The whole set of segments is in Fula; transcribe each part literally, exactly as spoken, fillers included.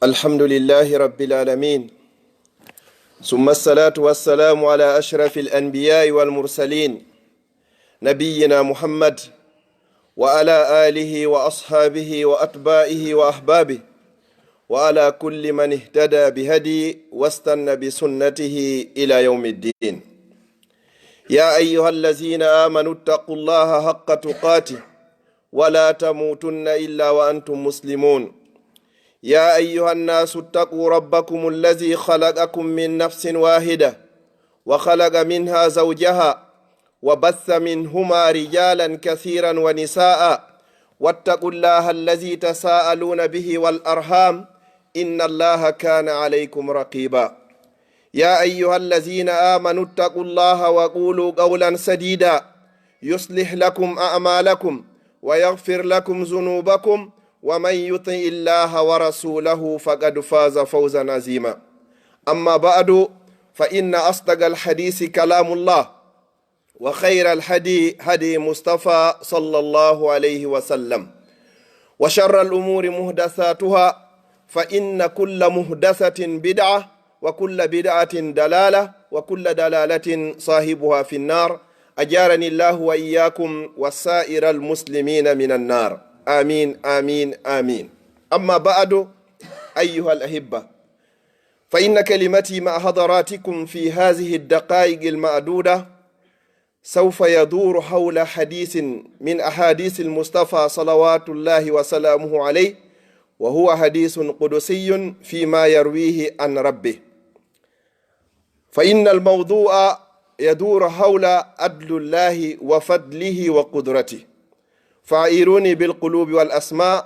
الحمد لله رب العالمين، ثم الصلاة والسلام على أشرف الأنبياء والمرسلين، نبينا محمد وعلى آله وأصحابه وأتباعه وأحبابه وعلى كل من اهتدى بهدي واستن بسنته إلى يوم الدين. يا أيها الذين آمنوا اتقوا الله حق تقاته ولا تموتن إلا وأنتم مسلمون. يا أيها الناس اتقوا ربكم الذي خلقكم من نفس واحدة وخلق منها زوجها وبث منهما رجالا كثيرا ونساء واتقوا الله الذي تساءلون به والأرحام إن الله كان عليكم رقيبا. يا أيها الذين آمنوا اتقوا الله وقولوا قولا سديدا يصلح لكم أعمالكم ويغفر لكم ذنوبكم ومن يطع الله ورسوله فقد فاز فوزا عظيما. أما بعد، فإن أصدق الحديث كلام الله، وخير الهدي هدي مصطفى صلى الله عليه وسلم، وشر الأمور محدثاتها، فإن كل محدثة بدعة، وكل بدعة ضلالة، وكل ضلالة صاحبها في النار. أجارني الله وإياكم وسائر المسلمين من النار. آمين، آمين، آمين. أما بعد، أيها الأحبة، فإن كلمتي مع حضراتكم في هذه الدقائق المعدودة سوف يدور حول حديث من أحاديث المصطفى صلوات الله وسلامه عليه، وهو حديث قدسي فيما يرويه عن ربه. فإن الموضوع يدور حول عدل الله وفضله وقدرته. فأعيروني بالقلوب والأسماع.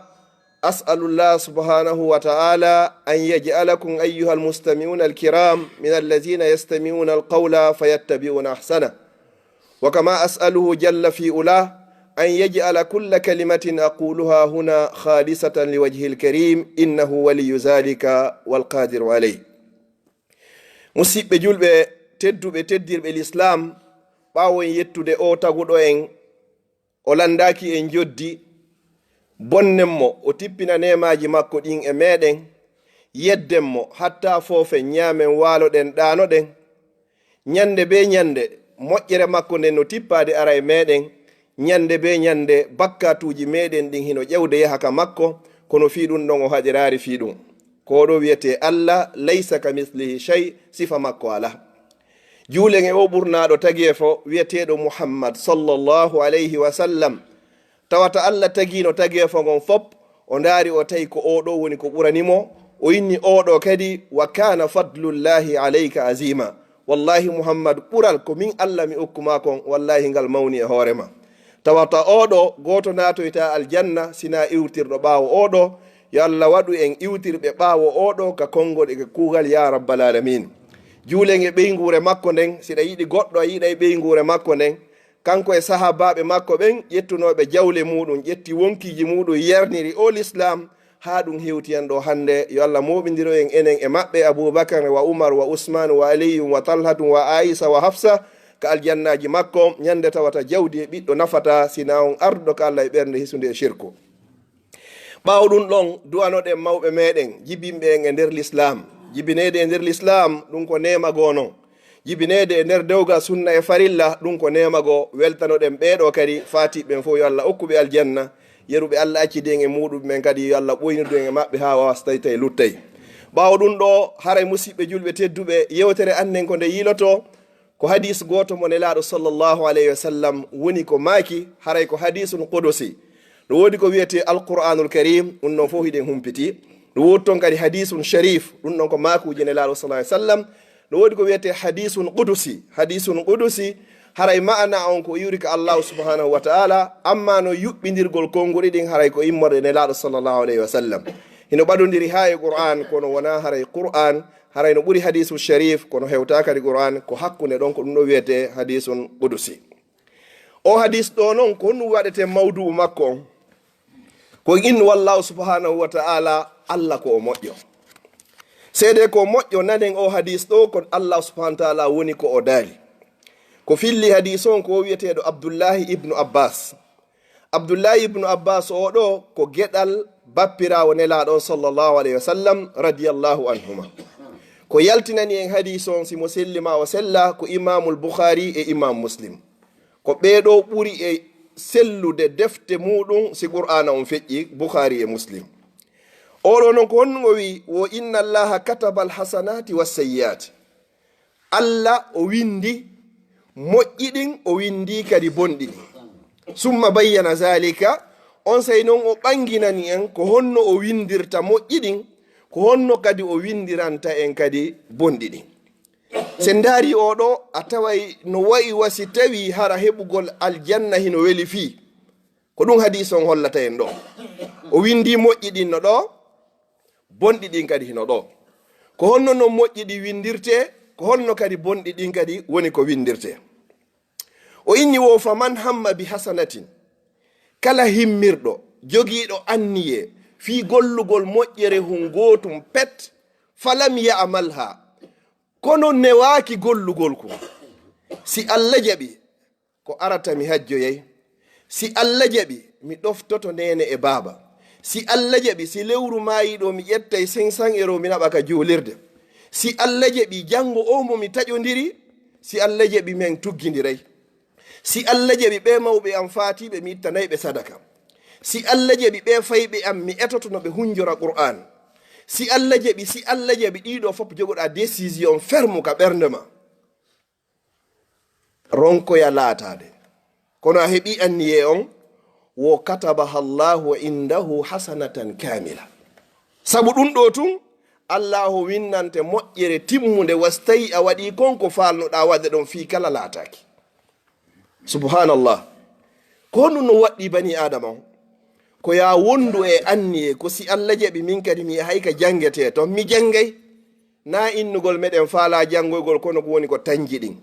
أسأل الله سبحانه وتعالى أن يجعلكم أيها المستمعون الكرام من الذين يستمعون القول فيتبعون أحسنه. وكما أسأله جل في علاه أن يجعل كل كلمة أقولها هنا خالصة لوجهه الكريم، إنه ولي ذلك والقادر عليه. Musiɓɓe julɓe tedduɓe, teddirɓe Lislaam, ɓaawo en yettude o taguɗo en, o lanndaaki en njoddi, bonnen mo, o tippina neemaaji makko ɗin e meeɗen, yedden mo, hatta foofen, ñaamen, waaloɗen, ɗaanoɗen. Ñannde bee ñannde, moƴƴere makko nden no tippaade ara e meeɗen. Ñannde bee ñannde, bakkatuuji meeɗen ɗin hino ƴewde yaha ka makko, kono fii ɗun ɗon o haɗiraari fii ɗun. Ko ɗo wi'etee Allah, laysa ka mislihi shay, sifa makko alaa. Juulen e o ɓurnaaɗo tageefo wi'eteeɗo Muhammad sallallahu alayhi wa sallam. Tawata Allah tagiino tageefo ngon fop, o ndaari o tawi ko oo ɗoo woni ko ɓurani mo, o inni oo ɗoo kadi, "Wa kaana fadlullahi alayka azima." Wallahi Muhammad, ɓural ko min Allah mi okku maa kon, wallahi ngal mawni e hoore ma. Tawata oo ɗoo, gooto naatoyta aljanna sinaa iwtirɗo ɓaawo oo ɗoo. Yo Allah waɗu en iwtirɓe ɓaawo oo ɗoo ka konngol e ka kuugal, yaa rabbal aalamiin. Juulen e ɓeynguure makko nden, si ɗa yiɗi goɗɗo, a yiɗay ɓeynguure makko nden. Kanko e sahaabaaɓe makko ɓen, ƴettunooɓe jawle muuɗum, ƴetti wonkiiji muuɗum, yarniri o Lislaam, haa ɗum hewti en ɗo hannde. Yo Allah mooɓindiro en, enen e maɓɓe, Abubakar wa Umar wa Usmaan wa Aliyun wa Talhatun wa Aisa wa Hafsa, ka aljannaaji makko, ñande tawata jawdi e ɓiɗɗo nafataa, sinaa on arduɗo ka Allah e ɓernde hisunde e shirku. Ɓaawo ɗum ɗon, du'anoɗen mawɓe meɗen, jibinɓe en e nder Lislaam. Jibineede e nder Lislaam, ɗum ko neema goo non. Jibineede e nder dewgal sunna e farilla, ɗum ko neema goo. Weltanoɗen ɓee ɗoo kadi, faatiiɓe ɓen fof, yo Allah okku ɓe aljanna. Yeru ɓe Allah accidi en e muuɗum ɓen kadi, yo Allah ɓoynidu en e maɓɓe haa wastayta e luttay. Ɓaawo ɗum ɗoo, haray musiɓɓe julɓe tedduɓe, yewtere annen ko nde yiilotoo, ko hadiis gooto mo Nelaaɗo sallallahu alayhi wa sallam woni ko maaki, haray ko hadiisun qudusi. No woodi ko wiyetee Alqur'aanul Kariim, ɗum ɗon fof hiɗen humpiti. No woodi toon kadi hadiisun shariif, ɗum ɗon ko maakuuji Nelaaɗo sallallahu alayhi wa sallam. No woodi ko wiyetee hadiisun qudusi. Hadiisun qudusi, haray ma'ana on ko iwri ka Allaahu subhaanahu wa ta'aala, amma no yuɓɓindirgol konguɗi ɗin haray ko immorde Nelaaɗo sallallahu alayhi wa sallam. Hino ɓadondiri haa e Qur'aan, kono wonaa haray Qur'aan, haray no ɓuri hadiisu shariif, kono hewtaa kadi Qur'aan, ko hakkunde ɗon, ko ɗum ɗo wiyetee hadiisun qudusi. O hadiis ɗo non, ko honɗum waɗetee mawdu'u makko on? Ko innu Allaahu subhaanahu wa ta'aala, Allah ko o moƴƴo. Seedee ko o moƴƴo, nanen o hadiis ɗo, ko Allaahu subhaanahu wa ta'aala woni ko o daali. Ko filli hadiis on ko o wiyeteeɗo Abdullaahi ibnu Abbaas. Abdullaahi ibnu Abbaas o ɗo ko geɗal bappiraawo Nelaaɗo on, sallallahu alayhi wa sallam, radiyallahu anhuma. Ko yaltinani en hadiis on, si mo selli ma o sella, ko Imaamul Bukhaari e Imaam Muslim. Ko ɓee ɗoo ɓuri e sellude defte muuɗum si Qur'aana on feƴƴi, Bukhaari e Muslim. Oo ɗoo non ko honɗum o wi'i? Wo inna Allaha kataba al-hasanaati was-sayyi'aati. Alla o winndi moƴƴi ɗin, o winndi kadi bonɗi ɗin. Summa bayyana zaalika, onsay non o ɓanginani en ko honno o winndirta moƴƴi ɗin, ko honno kadi o winndiranta en kadi bonɗi ɗin. Si en ndaarii oo ɗoo, a taway no wa'i wa si tawii hara heɓugol aljanna hino weli fii. Ko ɗum hadiis on hollata en ɗoo. O winndii moƴƴi ɗin no ɗoo, bonɗi ɗin kadi hino ɗoo. Ko honno non moƴƴi ɗin winndirtee, ko honno kadi bonɗi ɗin kadi woni ko winndirtee? O inni wo, "Faman hamma bi hasanatin," kala himmirɗo, jogiiɗo anniyee fii gollugol moƴƴere hun gootum pet, "falam ya'malha," kono newaaki gollugol kun. Si Alla jaɓi, ko arata mi hajjoyay. Si Alla jaɓi, mi ɗoftoto neene e baaba. Si Alla jaɓi, si lewru maayii ɗoo, mi ƴettay cinq cents euros, mi naɓa ka juulirde. Si Alla jaɓi, janngo oo mo mi taƴondiri, si Alla jaɓi, men tuggindiray. Si Alla jaɓi, ɓee mawɓe am faatiiɓe, mi ittanay ɓe sadaka. Si Alla jaɓi, ɓee fayɓe am, mi etoto no ɓe hunjora Qur'aan. Si Alla jaɓi, si Alla jaɓi, ɗii ɗoo fof jogoɗaa décision ferme ka ɓernde ma. Ronkoya laataade. Kono a heɓii anniyee on, wo katabaha Allahu indahu hasanatan kaamila. Sabu ɗum ɗoo tun, Allaahu winnante moƴƴere timmunde, wa si tawii a waɗii kon ko faalnoɗaa waɗde ɗon fii kala laataaki. Subhaanallah. Ko honɗum no waɗɗii banii Aadama on? Ko yaa wondu e anniyee, ko si Alla jaɓi, min kadi mi yahay ka janngetee ton, mi janngay. Naa innugol meɗen faalaa janngoygol, kono ko woni ko tanji ɗin.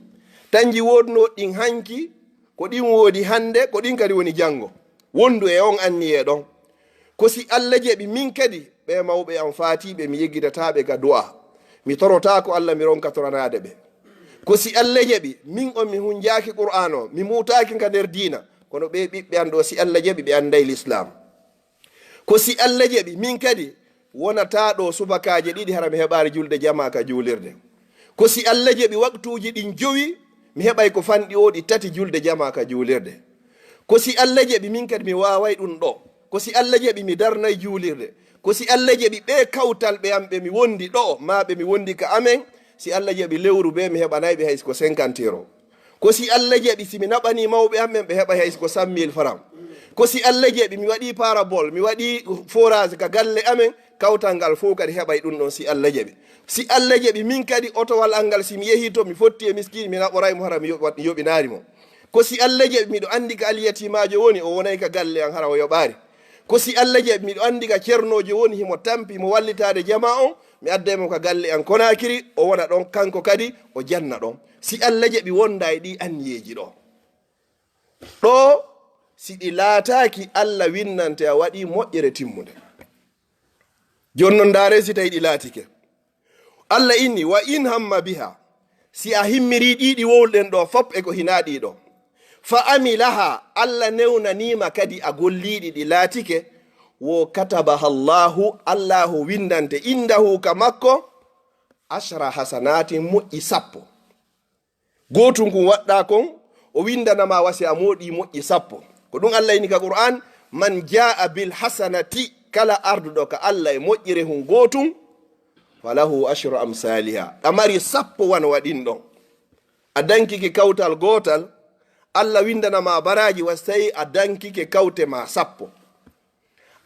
Tanji woodunoo ɗin hanki, ko ɗin woodi hannde, ko ɗin kadi woni janngo. Wondu e on anniyee ɗon. Ko si Alla jaɓi, min kadi, ɓee mawɓe am faatiiɓe, mi yeggidataa ɓe ka du'a. Mi torotaako Alla, mi ronka toranaade ɓe. Ko si Alla jaɓi, min on mi hunjaaki Qur'aan o, mi muutaaki ka nder diina, kono ɓee ɓiɓɓe an ɗoo, si Alla jaɓi, ɓe annday Lislaam. Ko si Alla jaɓi, min kadi wonataa ɗoo subakaaje ɗiɗi hara mi heɓaali julde jamaa ka juulirde. Ko si Alla jaɓi, waktuuji ɗin jowi, mi heɓay ko fanɗi o ɗi tati julde jamaa ka juulirde. Ko si Alla jaɓi, min kadi mi waaway ɗum ɗoo. Ko si Alla jaɓi, mi darnay juulirde. Ko si Alla jaɓi, ɓee kawtal ɓe am ɓe mi wondi ɗoo, maa ɓe mi wondi ka amen, si Alla jaɓi lewru bee mi heɓanay ɓe hay si ko cinquante euros. Ko si Alla jaɓi, si mi naɓanii mawɓe am ɓen, ɓe heɓay hay si ko cent mille francs. Ko si Alla jaɓi, mi waɗii parabole, mi waɗii forage ka galle amen, kawtal ngal fof kadi heɓay ɗum ɗon si Alla jaɓi. Si Alla jaɓi, min kadi otowal an ngal, si mi yehii to, mi fotti e miskiin, mi naɓoray mo hara mi yoɓa-, yoɓinaari mo. Ko si Alla jaɓi, miɗo anndi ka alyatiimaajo woni, o wonay ka galle an hara o yoɓaari. Ko si Alla jaɓi, miɗo anndi ka cernoojo woni, himo tampi, mo wallitaade jamaa on, mi adday mo ka galle an Konaakiri, o wona ɗon, kanko kadi o janna ɗon. Si Alla jaɓi, wonda e ɗii anniyeeji ɗoo. Ɗoo, si ɗi laataaki, Alla winnante a waɗii moƴƴere timmunde. Jooni non, ndaaree si tawii ɗi laatike. Alla inni, "Wa in hamma biha," si a himmirii ɗii ɗi wowluɗen ɗoo fop e ko hinaa ɗii ɗoo. "Fa amilaha," Alla newnaniima kadi a golliiɗi ɗi laatike, wo katabaha Allahu, Allaahu winndante, indahu ka makko, ashra hasanaatin moƴƴi sappo. Gootun kun waɗɗaa kon, o winndana ma wa si a mooɗii moƴƴi sappo. Ko ɗum Alla inni ka Qur'aan, "Man jaa'a bil hasanati," kala arduɗo ka Alla e moƴƴere hun gootun, "falahu ashru amsaliha." Ɗa mari sappo wano waɗin ɗon. A dankike kawtal gootal, Alla winndana ma baraaji wa si tawii a dankike kawte ma sappo.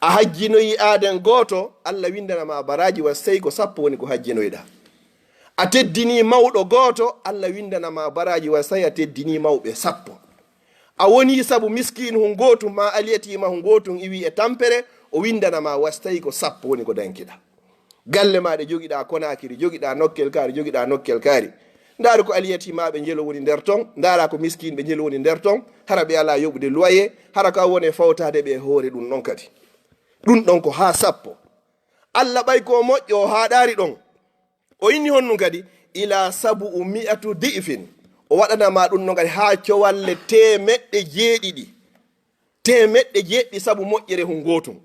A hajjinoyi aaden gooto, Alla winndana ma baraaji wa si tawii ko sappo woni ko hajjinoyɗaa. A teddinii mawɗo gooto, Alla winndana ma baraaji wa si tawii a teddinii mawɓe sappo. A wonii sabu miskiin hun gootun maa alyatiima hun gootun iwii e tampere, o winndana ma wa si tawii ko sappo woni ko dankiɗaa. Galle maa ɗe jogiɗaa Konaakiri, jogiɗaa nokkel kaari, jogiɗaa nokkel kaari. Ndaaru ko alyatiimaaɓe njelo woni nder ton, ndaaraa ko miskiinɓe njelo woni nder ton, hara ɓe alaa yoɓude loyer, hara ko a woni e fawtaade ɓe e hoore ɗum ɗon kadi. Ɗum ɗon ko haa sappo. Alla ɓay ko moƴƴo, o haaɗaari ɗon. O inni honɗum kadi, "Ila sabu'u mi'atu di'fin." O waɗana ma ɗum ɗon kadi haa cowalle teemeɗɗe jeeɗiɗi. Teemeɗɗe jeeɗiɗi sabu moƴƴere hun gootun.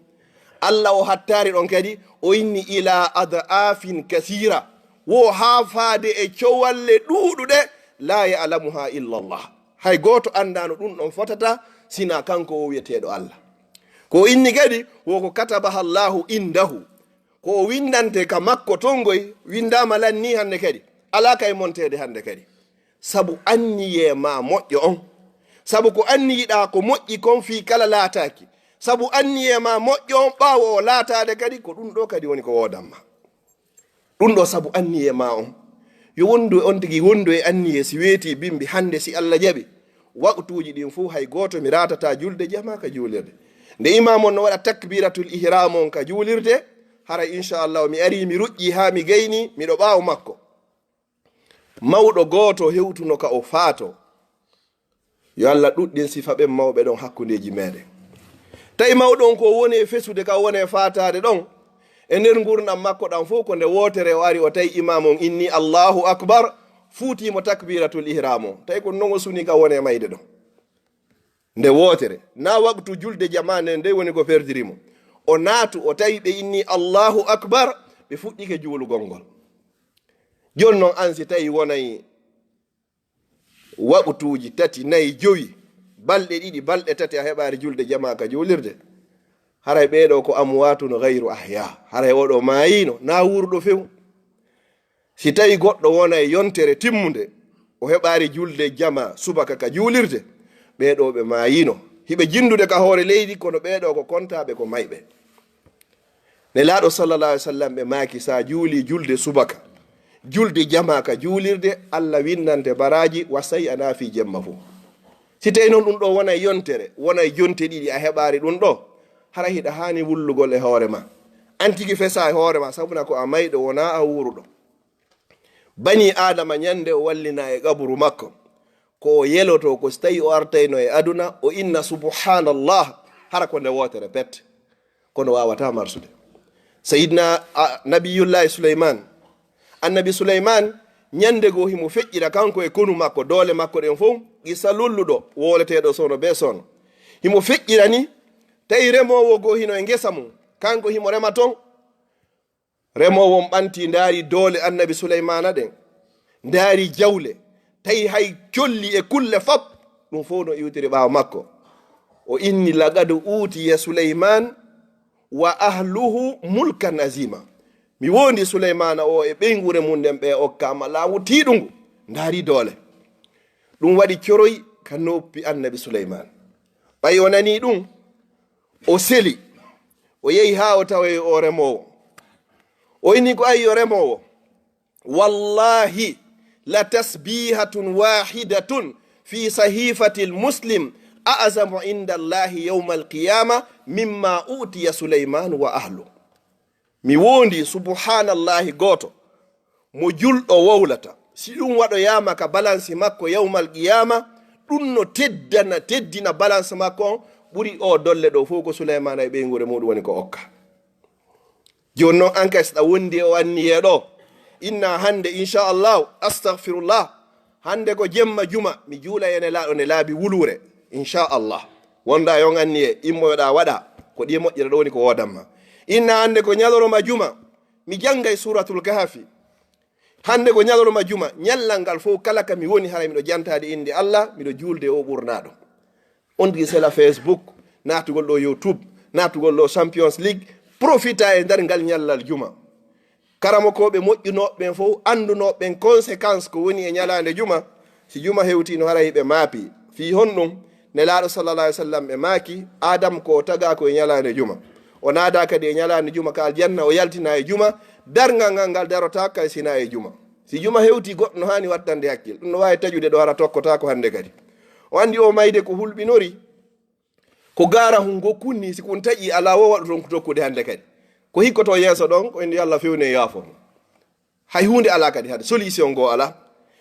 Allah o hattaari ɗon kadi, o inni ila ad'afin kasira, wo haa faade e cowalle ɗuuɗuɗe, la ya'lamuha illa Allah. Hay gooto anndaano ɗum ɗon fotata, sina kanko o wi'eteeɗo Allah. Ko o inni kadi, wo ko katabaha Allahu indahu. Ko o windante ka makko ton ngoy, windaama lan ni hannde kadi. Alaa kay monteede hannde kadi. Sabu anniyee ma moƴƴo on. Sabu ko anniyiɗaa ko moƴƴi kon fii kala laataaki. Sabu anniyee ma moƴƴo on ɓaawo o laataade kadi, ko ɗum ɗo kadi woni ko woodan ma. Ɗum ɗo sabu anniyee ma on. Yo wondu e on tigi, wondu e anniyee si weetii bimbi hannde si Allah jaɓi. Waqtuuji ɗin fow hay gooto mi raatataa julde jamaa ka juulirde. Nde imaam on no waɗa takbiratul ihram on ka juulirde, hara inchallahu mi arii mi ruƴƴii haa mi gaynii, miɗo ɓaawo makko. Mawɗo gooto hewtuno ka o faato. Yo Allah ɗuɗɗin sifa ɓen mawɓe ɗon hakkundeeji meɗen. Tawi mawɗo on ko woni e fesude ka woni e faataade ɗon, e nder ngurndan makko ɗan fow ko nde wootere o ari o tawi imaam on inni Allahu akbar, fuutii mo takbiratul ihram on. Tawi ko non o suni ka woni e mayde ɗon. Nde wootere, na waqtu julde jamaa nden, nde woni ko perdiri mo. O naatu, o tawi ɓe inni Allahu akbar, ɓe fuɗɗike juulugol ngol. Jooni non an si tawi wonay waqtuuji tati, nayi, jowi, balɗe ɗiɗi, balɗe tati a heɓaari julde jamaa ka juulirde. Haray ɓee ɗoo ko amwaatun ghayru ahya. Haray oo ɗoo maayiino, na wuuruɗo few. Si tawi goɗɗo wona e yontere timmunde, o heɓaari julde jamaa subaka ka juulirde, ɓee ɗoo ɓe maayiino. Hiɓe jinndude ka hoore leydi, kono ɓee ɗoo ko kontaaɓe ko mayɓe. Nelaaɗo sallallahu alaihi wasallam ɓe maaki, sa juuli julde subaka, julde jamaa ka juulirde, Allah winnante baraaji wa sai ana fi jemma fow. Si tawi non ɗum ɗo wona e yontere, wona e jonte ɗiɗi a heɓaari ɗum ɗo, hara hiɗa haani wullugol e hoore ma. An tigi fesa e hoore ma, sabuna ko a mayɗo, wona a wuuruɗo. Bani Aadama ñande o wallina e qaburu makko, ko o yeloto ko si tawi o artayno e aduna, o inna subhanallah, hara ko nde wootere pet. Kono waawata marsude. Sayidna, a, Nabiyullahi Suleyman, Annabi Suleyman, ñande goo himo feƴƴira kanko e konu makko, doole makko ɗen fow, qissa lulluɗo, wooleteeɗo soono bee soono. Himo feƴƴira ni, tawi remoowo goo hino e ngesa mum, kanko himo rema ton. Remoowo on ɓanti, ndaari doole Annabi Suleymaana ɗen, ndaari jawle, tawi hay colli e kulle fop, ɗum fow no iwtiri ɓaawo makko. O inni, laqad uutiya Suleyman wa ahluhu mulkan azima. Mi wondi Suleymaana o e ɓeynguure mum nden, ɓe okkaama laamu tiiɗungu. Ndaari doole. Ɗum waɗi coroy ka noppi Annabi Suleyman. Ɓay o nanii ɗum, o seli, o yehi haa o tawoyi o remoowo. O inni ko, ay, yo remoowo, wallahi la tasbihatun wahidatun fi sahifatil muslim a'zamu inda Allahi yawmal qiyama mimma utiya Suleyman wa ahlu. Mi wondi subhanallahi gooto mo julɗo wowlata, si ɗum waɗoyaama ka balansi makko yawmal qiyama, ɗum no teddana, teddina balansi makko on ɓuri o dolle ɗo fow ko Suleymaana e ɓeynguure muɗum woni ko okka. Jooni non, an kay, si ɗa wondi e o anniyee ɗo, inna hannde, inchallahu, astahfirullah, hannde ko jemma juma, mi juula e Nelaaɗo nde laabi wuluure, inchallah. Wonda e on anniyee, immoyoɗa waɗa, ko ɗi moƴƴere ɗo woni ko woodanma. Inna hannde ko ñalorma juma, mi janngay Suuratul Kahfi. Hannde ko ñalorma juma, ñallal ngal fow kala ka mi woni, haray miɗo jantaade innde Allah, miɗo juulde e o ɓurnaaɗo. On tigi sela Facebook, naatugol ɗo YouTube, naatugol ɗo Champions League, profita e nder ngal ñallal juma. Karamokooɓe moƴƴunooɓe ɓen fow, anndunooɓe ɓen conséquence ko woni e ñalaande juma. Si juma hewtiino, haray ɓe maapi. Fii honɗum? Nelaaɗo sallallahu alaihi wasallam ɓe maaki, Adam ko o tagaa ko e ñalaande juma. O naadaa kadi e ñalaande juma ka aljanna, o yaltina e juma. Darngal ngal, ngal darotaako kay sina e juma. Si juma hewti, goɗɗo no haani wattande hakkil. Ɗum no waawi taƴude ɗo, hara tokkotaako hannde kadi. O anndi o mayde ko hulɓinori. Ko gaara hun go kunni, si kun taƴi, alaa wo waɗu ton ko tokkude hannde kadi. Ko hikkoto yeeso ɗon, ko indi Allah fewne yaafo. Hay huunde alaa kadi hade, solution go alaa.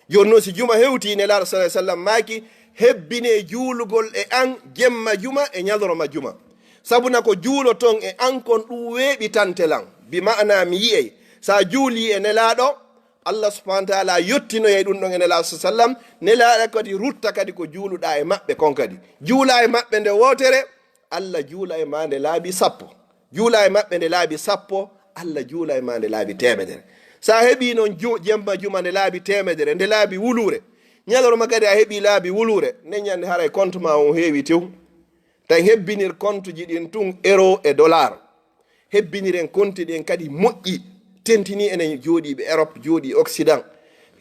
Jooni non, si juma hewti, Nelaaɗo sallallahu alaihi wasallam maaki, hebbine juulugol e an jemma juma e ñalorma juma. Sabuna ko juuloton e an kon, ɗum weeɓitante lan. Bi ma'ana mi yi'ay, sa juuli e Nelaaɗo, Allah subhanahu wa ta'ala yottinoyay ɗum ɗon e Nelaaɗo sallallahu alaihi wasallam. Nelaaɗo kadi rutta kadi ko juuluɗaa e maɓɓe kon kadi. Juula e maɓɓe nde wootere, Allah juula e maa nde laabi sappo. Juula e maɓɓe nde laabi sappo, Allah juula e ma nde laabi teemedere. So a heɓii noon ju-, jemma juma nde laabi teemedere, nde laabi wuluure, ñalorma kadi a heɓii laabi wuluure, nden ñande haray compte ma on heewi tew. Tawi hebbinir compte ji ɗin tun euro e dollar. Hebbiniren compte ɗin kadi moƴƴi, tentinii enen jooɗiiɓe Europe, jooɗii Occident.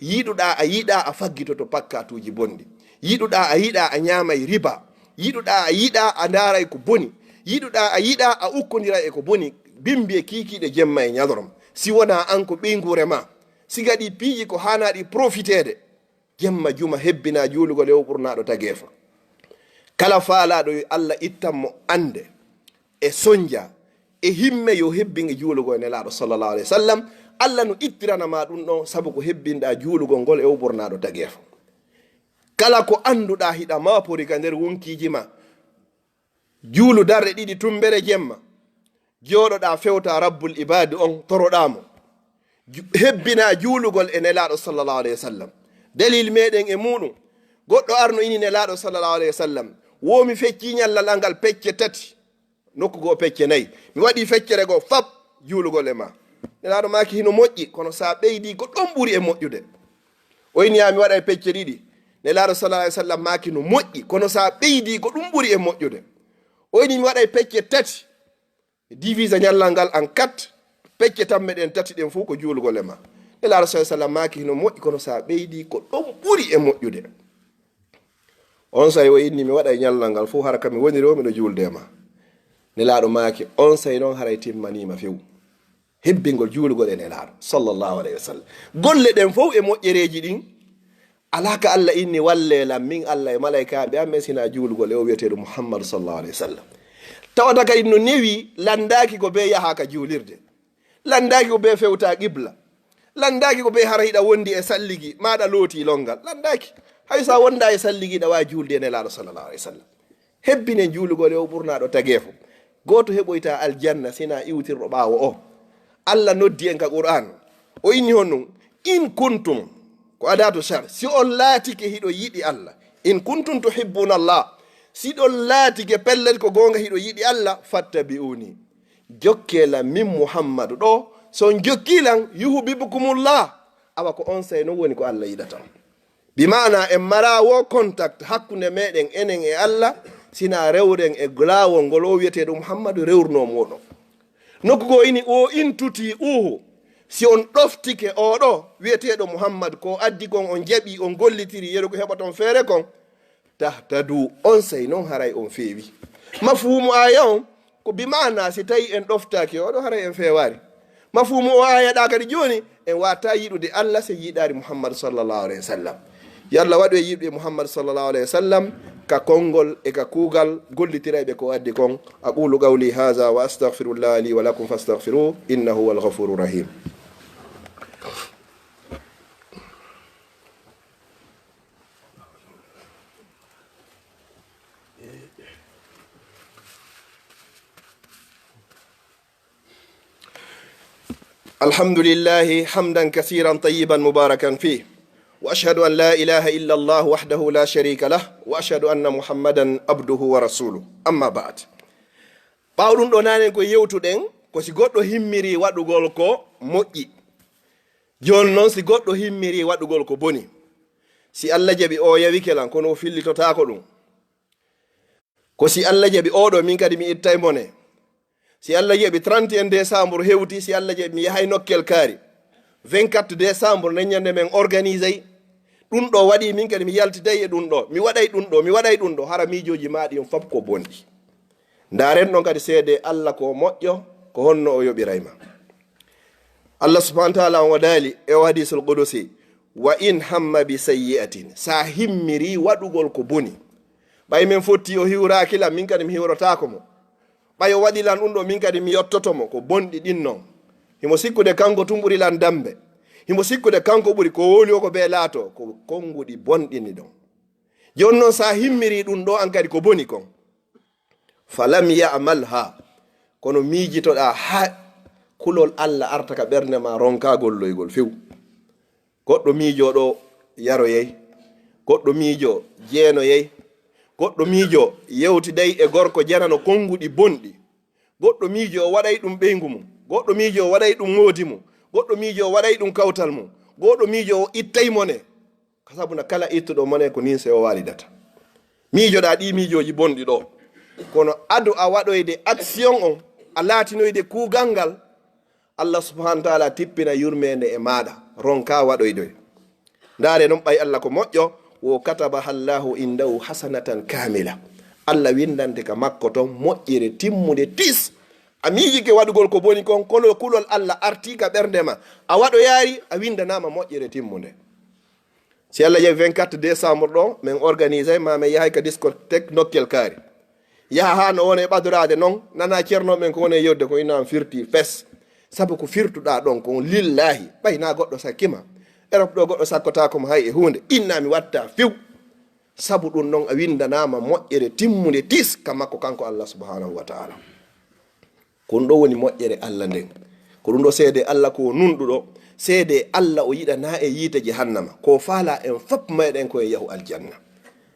Yiɗuɗaa a yiɗaa a faggitoto pakkatuuji bonɗi. Yiɗuɗaa a yiɗaa a ñaamay riba. Yiɗuɗaa a yiɗaa a ndaaray ko boni. Yiɗuɗaa a yiɗaa a ukkondiray e ko boni. Bimbi e kiikiiɗe jemma e ñalorma. Si wonaa an ko ɓeynguure ma. Si ngaɗii piiji ko haanaa ɗi profiteede. Jemma juma hebbinaa juulugol e o ɓurnaaɗo tageefo. Kala faalaaɗo yo Allah ittan mo annde e sonja e himme yo hebbin e juulugol e Nelaaɗo sallallahu alayhi wa sallam. Allah no ittirana ma ɗum ɗon sabu ko hebbinɗaa juulugol ngol e o ɓurnaaɗo tageefo. Kala ko annduɗaa hiɗa maapori ka nder wonkiiji ma, juulu darɗe ɗiɗi tumbere jemma, jooɗoɗaa fewta Rabbul Ibaadi on, toroɗaa mo. Ju-, hebbinaa juulugol e Nelaaɗo sallallahu alayhi wa sallam. Dalil meɗen e muɗum, goɗɗo arno ini Nelaaɗo sallallahu alayhi wa sallam, wo mi feccii ñallal an ngal pecce tati, nokku goo pecce nayi. Mi waɗii feccere goo fap, juulugol e ma. Nelaaɗo maaki hino moƴƴi, kono sa ɓeydii ko ɗon ɓuri e moƴƴude. O ini yaa mi waɗay pecce ɗiɗi. Nelaaɗo sallallahu alayhi wa sallam maaki no moƴƴi, kono sa ɓeydii ko ɗum ɓuri e moƴƴude. O ini mi waɗay pecce tati. Divisa ñallal ngal en quatre, pecce tamme ɗen tati ɗen fof ko juulugol e ma. Nelaaɗo sallallahu alayhi wa sallam maaki hino moƴƴi, kono sa ɓeydii ko ɗon ɓuri e moƴƴude. Onsay o inni mi waɗay ñallal ngal fof, hara ka mi woniri o miɗo juulde e ma. Nelaaɗo maaki, onsay noon haray timmaniima few. Hebbingol juulugol e Nelaaɗo sallallahu alayhi wa sallam. Golle ɗen fof e moƴƴereeji ɗin, alaa ka Allah inni wallee lan min Allah e malaykaaɓe am, e sinaa juulugol e o wiyeteeɗo Muhammadu sallallahu alayhi wa sallam. Tawata kadi no newi, lanndaaki ko bee yahaa ka juulirde. Lanndaaki ko bee fewta qibla. Lanndaaki ko bee hara hiɗa wondi e salligi, maa ɗa looti lonngal. Lanndaaki. Hay so a wondaa e salligi, ɗa waawi juulde e Nelaaɗo sallallahu alayhi wa sallam. Hebbinen juulugol e o ɓurnaaɗo tageefo. Gooto heɓoytaa aljanna sinaa iwtirɗo ɓaawo o. Allah noddi en ka Qur'aan. O inni honɗum, "In kuntum," ko adaatu shar. Si on laatike hiɗo yiɗi Allah. "In kuntum tuhibbuna Allah." Si ɗon laatike pellet ko goonga hiɗo yiɗi Allah, "fattabi'uni." Jokkee lan min Muhammadu ɗo. So on jokkii lan, "yuhbibkumullah." Awa ko onsay non woni ko Allah yiɗata. Bi maana en maraa wo contact hakkunde meɗen enen e Allah, sinaa rewren e laawol ngol o wiyeteeɗo Muhammadu rewrunoo mooɗon. Nokku goo ini, "O in tuti'uhu." Si on ɗoftike oɗo wiyeteeɗo Muhammad, ko addi kon on jaɓi, on gollitiri, yeru ko heɓaton feere kon, "tahtadu," onsay non haray on feewi. Mafhumu aaya on, ko bi maana si tawi en ɗoftaaki oɗo, haray en feewaari. Mafhumu o aaya ɗa kadi jooni, en waata yiɗude Allah sey yiɗaari Muhammad sallallahu alayhi wa sallam. Yo Allah waɗu en yiɗuɓe Muhammad sallallahu alayhi wa sallam ka konngol e ka kuugal, gollitirayɓe ko addi kon. Aqulu qawli hadha wa astaghfirullaha li wa lakum fastaghfiruhu innahu huwal ghafurur rahim. الحمد لله حمدا كثيرا طيبا مباركا فيه، وأشهد أن لا إله إلا الله وحده لا شريك له، وأشهد أن محمدا عبده ورسوله. أما بعد. Ɓaawo ɗum ɗo nanen ko yewtuɗen, ko si goɗɗo himmiri waɗugol ko moƴƴi. Jooni noon si goɗɗo himmiri waɗugol ko boni, si Allah jaɓi o yawike lan, kono o fillitotaako ɗum. Ko si Allah jaɓi oɗo, min kadi mi ittay mone. Si Allah jaɓi trente et un décembre hewti, si Allah jaɓi mi yahay nokkel kaari. Vingt-quatre décembre nden ñande men organisey. Ɗum ɗo waɗi min kadi mi yaltitay e ɗum ɗo. Mi waɗay ɗum ɗo, mi waɗay ɗum ɗo. Hara miijooji ma ɗin fop ko bonɗi. Ndaaren ɗon kadi seede Allah ko moƴƴo, ko honno o yoɓiray ma. Allah subhanahu wa ta'ala on o daali e o hadisul qudusi, "Wa in hamma bi sayyi'atin," sa himmiri waɗugol ko boni. Ɓay men fotti o hiwraaki lan, min kadi mi hiwrotaako mo. Ɓay o waɗi lan ɗum ɗo, min kadi mi yottoto mo, ko bonɗi ɗin non. Himo sikkude kanko tun ɓuri lan dambe. Himo sikkude kanko ɓuri ko wowli o ko bee laato, ko konnguɗi bonɗini ɗon. Jooni non sa himmiri ɗum ɗo an kadi ko boni kon. Falam ya'malha. Kono miijitoɗaa haa kulol Allah arta ka ɓernde ma ronkaa golloygol few. Goɗɗo miijoo ɗo yaroyay. Goɗɗo miijoo jeenoyay. Goɗɗo miijoo yewtiday e gorko janano konnguɗi bonɗi. Goɗɗo miijo o waɗay ɗum ɓeyngu mum, goɗɗo miijo o waɗay ɗum moodi mum, goɗɗo miijo o waɗay ɗum kawtal mum, goɗɗo miijo o ittay mone. Ka sabu na kala ittuɗo mone ko nin sewo waalidata. Miijoɗaa ɗii miijooji bonɗi ɗo. Kono ado a waɗoyde action on, a laatinoyde kuugal ngal, Allah subhanahu wa taala tippina yurmeende e maaɗa, ronka waɗoyde. Ndaare non ɓay Allah ko moƴƴo, wo katabaha Allahu indahu hasanatan kamila. Allah windante ka makko ton moƴƴere timmunde tis. A miijike waɗugol ko boni kon, kono kulol Allah artii ka ɓernde ma. A waɗoyaari, a windanaama moƴƴere timmunde. Si Allah jaɓi vingt-quatre décembre ɗo, min organisay ma min yahay ka discothèque nokkel kaari. Yaha haa no wone ɓadoraade non, nana ceerno men ko wone yewde ko ina am firti fes. Sabu ko firtuɗaa ɗon kon lillahi, ɓay na goɗɗo sakkima. Europe ɗo goɗɗo sakkotaako mo hay e huunde, inna mi watta few. Sabu ɗum non a windanaama moƴƴere timmunde tis ka makko kanko Allah subhanahu wa taala. Ko ɗum ɗo woni moƴƴere Allah nden. Ko ɗum ɗo seede Allah ko o nunɗuɗo, seede Allah o yiɗana e yiite jahannama. Ko faala en fop meɗen ko en yahu aljanna.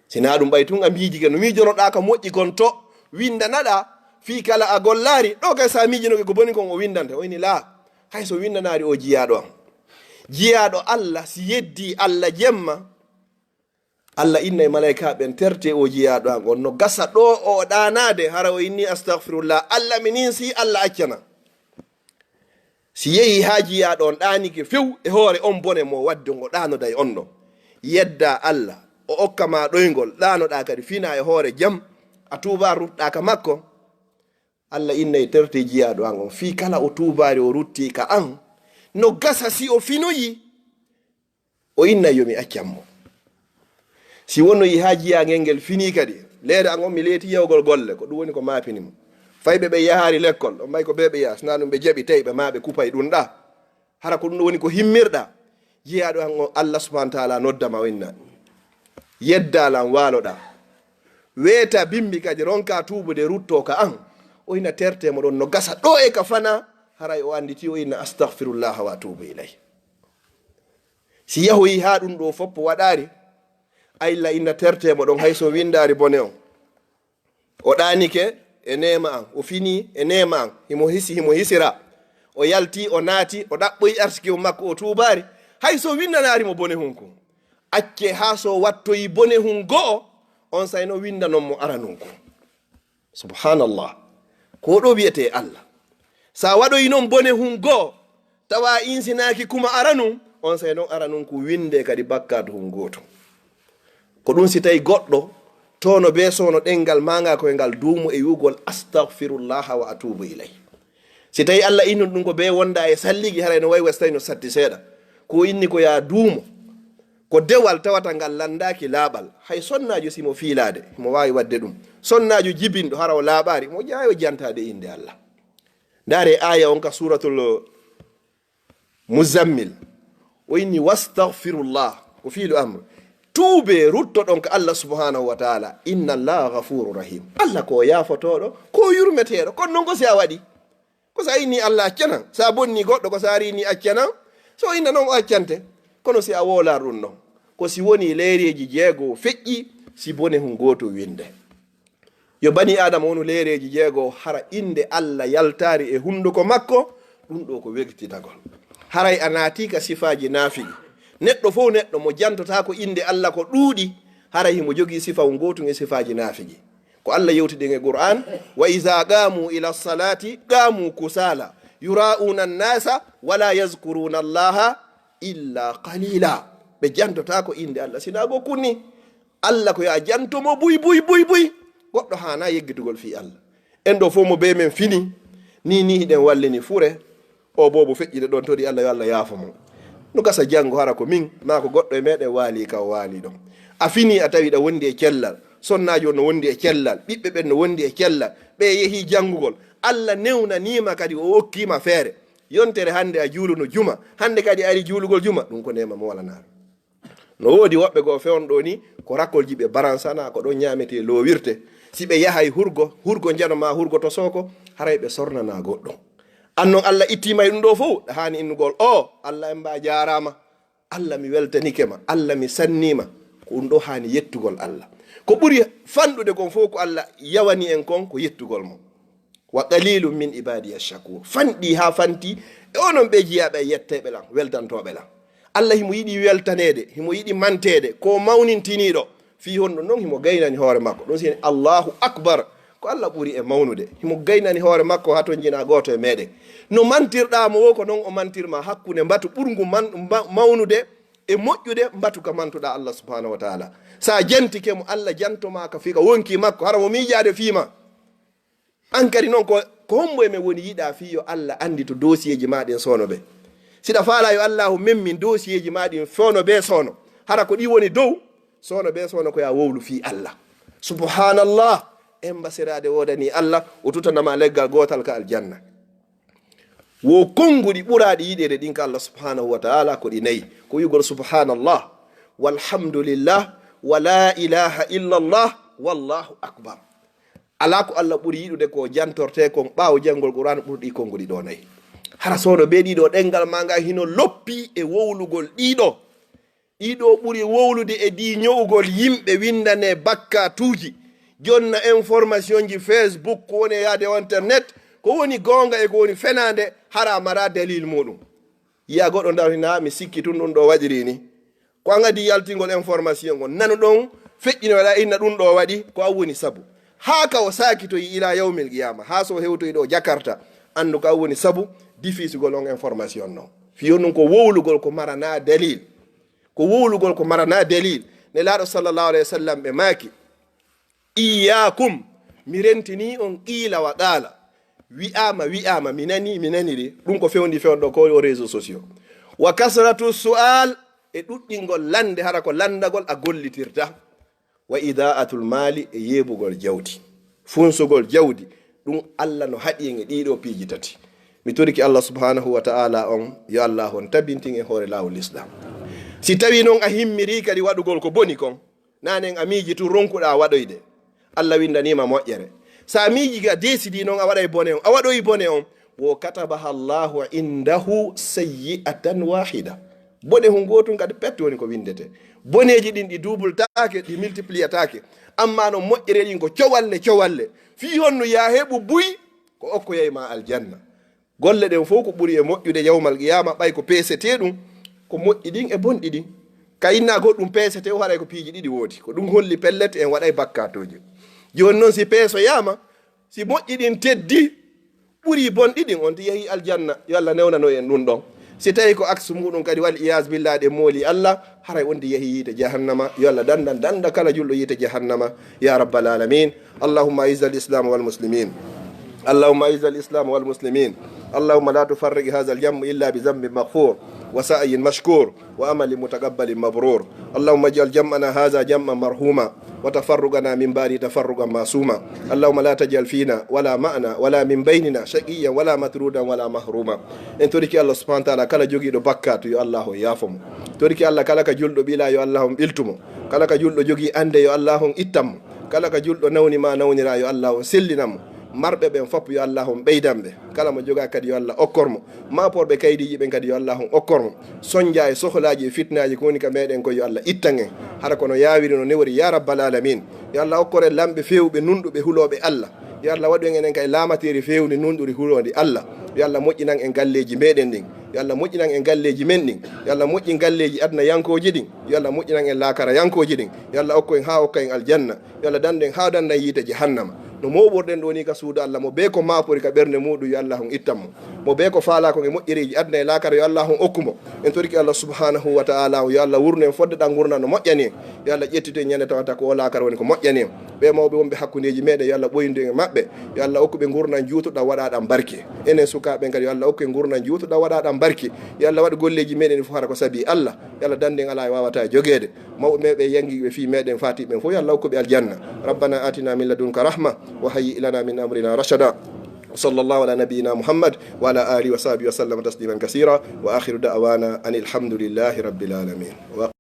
Si na ɗum ɓay tun a miijike no miijonoɗaa ka moƴƴi kon to, windanaɗaa fii kala a gollaari, ɗo kay sa miijinoke ko boni kon o windante, o ini laa, hay so windanaari o jiyaaɗo am. Jiyaaɗo Allah, si yeddi Allah jemma, Allah inna e malaika ɓen terte o jiyaaɗo an on no gasa ɗo o ɗaanaade, hara o inni astagfirullah, Allah mi ninsi, Allah accana. Si yehi haa jiyaaɗo on ɗaanike few e hoore on bone mo wadde ngo ɗaanoday on ɗon, yedda Allah, o okka ma ɗoyngol, ɗaanoɗaa kadi fina e hoore jam, a tuuba ruɗɗaa ka makko. Allah inna e terte jiyaaɗo an on, fii kala o tuubaari o rutti ka an, no gasa si o finoyi, o inna yo mi accan mo. Si wonoyi haa jiyaangel ngel finii kadi, leere an on mi leeti yahugol golle, ko ɗum woni ko maapini mo. Fayɓe ɓe yahaari lekkol, on mbay ko bee ɓe yaha, sinaa ɗum ɓe jaɓi tawi ɓe maa ɓe kupay ɗum ɗa. Hara ko ɗum woni ko himmirɗa. Jiyaaɗo an on Allah subhanahu wa taala nodda ma o inna. Yedda lan waaloɗa. Weeta bimbi kadi ronka tuubude rutto ka an. O ina terte mo ɗon no gasa ɗo e ka fana, haray o anditi o inna astagfirullaha wa atubu ilay. Si yahoyi haa ɗum ɗo foppo waɗaari, a illa inna terte mo ɗon hay so windaari bone on. O ɗaanike e neema an, o fini e neema an, himo hisi, himo hisira. O yalti, o naati, o ɗaɓɓoyi arsiki makko, o tuubaari. Hay so windanaari mo bone hun kun. Acce haa so wattoyi bone hun go'o, on say no windanon mo aranun kun. Subhanallah. Ko ɗo wiyetee Allah. Sa waɗoyi non bone hun goo, tawa insinaaki kuma aranun, on sey non aranun ku winde kadi bakkaatu hun gootu. Ko ɗum si tawi goɗɗo toono bee soono ɗengal maanga koye ngal duumo e wi'ugol astagfirullaha wa atubu ilay. Si tawi Allah innun ɗum ko bee wonda e salligi, haray no wayi wa si tawi no satti seeɗa. Ko inni ko yaa duumo. Ko dewal tawata ngal landaaki laaɓal. Hay sonnaajo si mo fiilaade, mo waawi waɗde ɗum. Sonnaajo jibinɗo hara o laaɓaari, mo jaayo jantaade innde Allah. Ndaare aaya on ka Suuratul Muzammil. O inni, "Wastaghfirullah." Ko fiilu amru. Tuubee, ruttoɗon ka Allah subhanahu wa ta'ala. "Inna Allaha ghafurur rahim." Allah ko yaafotooɗo, ko yurmeteeɗo. Kono non ko si a waɗi. Ko sa inni Allah accanan, sa bonni goɗɗo, ko sa rini accanan, so inna non o accante. Kono si a woolar ɗum non, ko si woni leereeji jeego feƴƴi, si bone hun gooto winde. Yo bani Aadama wonu leereeji jeego, hara innde Allah yaltaari e hunduko makko, ɗum ɗo ko wegtitagol. Haray a naati ka sifaaji naafigi. Neɗɗo fof neɗɗo mo jantotaako innde Allah ko ɗuuɗi, haray himo jogii sifa ngootum e sifaaji naafigi. Ko Allah yewtidi e Qur'an, "Wa iza qamu ila salati qamu kusala, yura'una an-nasa, wala yazkuruna Allaha illa qalila." Ɓe jantotaako innde Allah, sinaa go kunni. Allah ko yo a janto mo buy, buy, buy, buy. Goɗɗo haana yeggitugol fii Allah. En ɗo fof mo bee men fini, ni, ni hiɗen wallini fure. O boobo feƴƴude ɗon, tori Allah, yo Allah yaafo mo. No gasa janngo hara ko min, maa ko goɗɗo e meɗen waali ka o waali ɗon. A fini a tawi ɗa wondi e cellal. Sonnaajo no wondi e cellal. Ɓiɓɓe ɓen no wondi e cellal. Ɓe yehi janngugol. Allah newnaniima kadi o okkiima feere. Yontere hannde a juuluno juma. Hannde kadi a ari juulugol juma. Ɗum ko neema mo walanaa. No woodi woɓɓe goo fewon ɗo ni, ko rakolji ɓe baransana, ko ɗon ñaametee loowirte. Si ɓe yahay hurgo, hurgo njano maa hurgo to sooko, haray ɓe sornana goɗɗum. An non Allah ittiima e ɗum ɗo fow, ɗa haani innugol, "O, Allah en mbaa jaaraama. Allah mi weltanike ma, Allah mi sanniima." Ko ɗum ɗo haani yettugol Allah. Ko ɓuri fanɗude kon fow ko Allah yawani en kon ko yettugol mo. Wa qalilun min ibadiya shakur. Fanɗi ha fanti e onon ɓe jiyaaɓe e yetteeɓe lan, weltantooɓe lan. Allah himo yiɗi weltaneede, himo yiɗi manteede, ko mawnintiniiɗo. Fii honɗun non himo gaynani hoore makko. Ɗun sini Allahu Akbar. Ko Allah ɓuri e mawnude. Himo gaynani hoore makko ha ton jina gooto e meɗen. No mantirɗaa mo wo ko non o mantirma hakkunde mbatu ɓurgu man, ma-, mawnude e moƴƴude mbatu ka mantuɗaa Allah subhanahu wa ta'ala. Sa jantike mo, Allah janto ma ka fii ka wonki makko, hara mo miijaade fii ma. An kadi non ko, ko hombo e men woni yiɗa fii yo Allah anndito dosiyeeji ma ɗin soono ɓe? Siɗa faala yo Allahu memmin dosiyeeji ma ɗin soono ɓe soono. Hara ko ɗi woni dow, soono ɓe soono ko ya wowlu fii Allah. Subhanallah, embasiraade woodani Allah, o tutanama leggal gootal ka aljanna. Wo konnguɗi ɓuraaɗi yiɗeede ɗin ka Allah subhanahu wa ta'ala ko ɗi nayi. Ko wi'ugol subhanallah, walhamdulillah, wa la ilaha illallah, wallahu akbar. Alaa ko Allah ɓuri yiɗude ko jantorte kon ɓaawo janngol Qur'an ɓuri ɗi konnguɗi ɗo nayi. Hara soono ɓe ɗiɗo ɗengal ma ngal hino loppi e wowlugol ɗiɗo. Ɗiɗo ɓuri wowlude e ɗi ño'ugol yimɓe winndane bakkatuuji, jonna information ji Facebook, ko woni e yaade o internet, ko woni goonga e ko woni fenaande, hara mara dalil muɗum. Yi'a goɗɗo ndaw hina, mi sikki tun ɗum ɗo waɗiri ni. Ko an adii yaltingol information on. Nanu ɗon, feƴƴino waɗa inna ɗum ɗo waɗi, ko an woni sabu. Haa ka o saakitoyi ila yawmil qiyama, haa so o hewtoyi ɗo Jakarta, anndu ko an woni sabu difisugol on information non. Fiyo ɗum ko wowlugol ko marana dalil. Ko wowlugol ko marana dalil. Nelaaɗo sallallahu alayhi wa sallam ɓe maaki, "Iyyakum, mi rentini on qiila wa qaala." Wi'aama, wi'aama, mi nani, mi naniri. Ɗum ko fewndi fewndo ko o réseaux sociaux. "Wa kasratu su'al", e ɗuɗɗingol lande, hara ko landagol a gollitirta. "Wa ida'atul mali", e yeebugol jawdi. Funsugol jawdi. Ɗum Allah no haɗi en e ɗiɗo piiji tati. Mi toriki Allah subhanahu wa ta'ala on, yo Allah on tabintin en hoore laawol Islam. Si tawi non a himmiri kadi waɗugol ko boni kon, nanen a miiji tun ronkuɗa waɗoyde, Allah windanima moƴƴere. Sa miiji ga desidi non a waɗay bone on, a waɗoyi bone on, wo katabaha Allahu indahu sayyi'atan wahida. Bone hun gotun kadi pet woni ko windete. Boneji ɗin ɗi double take, ɗi multiplier take. Amma non moƴƴere ɗin ko cowalle, cowalle. Fii honno ya heɓu buy, ko okkoyay ma aljanna. Golle ɗen fof ko ɓuri e moƴƴude yawmal qiyama, ɓay ko peesetee ɗum, ko moƴƴi ɗin e bonɗi ɗin. Ka inna goɗɗum peesetee o haray ko piiji ɗiɗi woodi. Ko ɗum holli pellet en waɗay bakkatuuji. Jooni non si peesoyama, si moƴƴi ɗin teddi, ɓuri bonɗi ɗin, on ti yehi aljanna. Yo Allah newnano en ɗum ɗon. Si tawi ko aksu muɗum kadi, wal iyaz billah, ɗe mooli Allah, haray on ti yehi yiite jahannama. Yo Allah dandan, danda kala julɗo yiite jahannama. Ya rabbal alamin. اللهم أعز الإسلام والمسلمين. اللهم أعز الإسلام والمسلمين. اللهم لا تفرق هذا الجمع إلا بذنب مغفور وسعي مشكور وعمل متقبل مبرور. اللهم اجعل جمعنا هذا جمعا مرحوما وتفرقنا من بعده تفرقا معصوما. اللهم لا تجعل فينا ولا معنا ولا من بيننا شقيا ولا مطرودا ولا محروما. En toriki Allah subhanahu wa ta'ala kala jogiiɗo bakkatu yo Allah o yaafo mo. Toriki Allah kala ka julɗo ɓila yo Allah on ɓiltu mo. Kala ka julɗo jogii annde yo Allah on ittan mo. Kala ka julɗo nawni ma nawnira yo Allah on sellina mo. Marɓe ɓen fof yo Allah on ɓeydan ɓe. Kala mo jogaa kadi yo Allah okkor mo. Maaporɓe kaydiiji ɓen kadi yo Allah on okkor mo. Sonja e sohlaaji e fitnaaji ko woni ka meɗen ko yo Allah ittan en. Hara kono yaawiri no newori ya rabbal alamin. Yo Allah okkor en lamɓe feewɓe nunɗuɓe hulooɓe Allah. Yo Allah waɗu en enen kay laamateeri feewndi nunɗundi huloondi Allah. Yo Allah moƴƴinan en galleeji meɗen ɗin. Yo Allah moƴƴinan en galleeji men ɗin. Yo Allah moƴƴin galleeji aduna yankooji ɗin. Yo Allah moƴƴinan en laakara yankooji ɗin. Yo Allah okku en haa okka en aljanna. Yo Allah dandu en haa dandan yiite jahannama. No mooɓorɗen ɗo ni ka suudu Allah mo bee ko maapori ka ɓernde muɗum yo Allah on ittan mo. Mo bee ko faalaa kon e moƴƴereeji aduna e laakara yo Allah on okku mo. En toriki Allah subhanahu wa ta'ala on yo Allah wurnu en fodde ɗan ngurndan no moƴƴani en. Yo Allah ƴettitu en ñande tawata ko o laakara woni ko moƴƴani en. Ɓe mawɓe wonɓe hakkundeeji meɗen yo Allah ɓoyindu en e maɓɓe. Yo Allah okku ɓe ngurndan juutuɗan waɗaɗan barke. Enen sukaaɓe ɓen kadi yo Allah okku en ngurndan juutuɗan waɗaɗan barke. Yo Allah waɗu golleeji meɗen fof hara ko sabi Allah. Yo Allah dandu en alaa e wawata jogeede. Mawɓe meɗen yangiiɓe fii meɗen faati ɓen fof yo Allah okku ɓe aljanna. ربنا آتنا من لدنك رحمة وهيئ لنا من أمرنا رشدا. وصلى الله على نبينا محمد وعلى آله وصحبه وسلم تسليما كثيرا. وآخر دعوانا أن الحمد لله رب العالمين.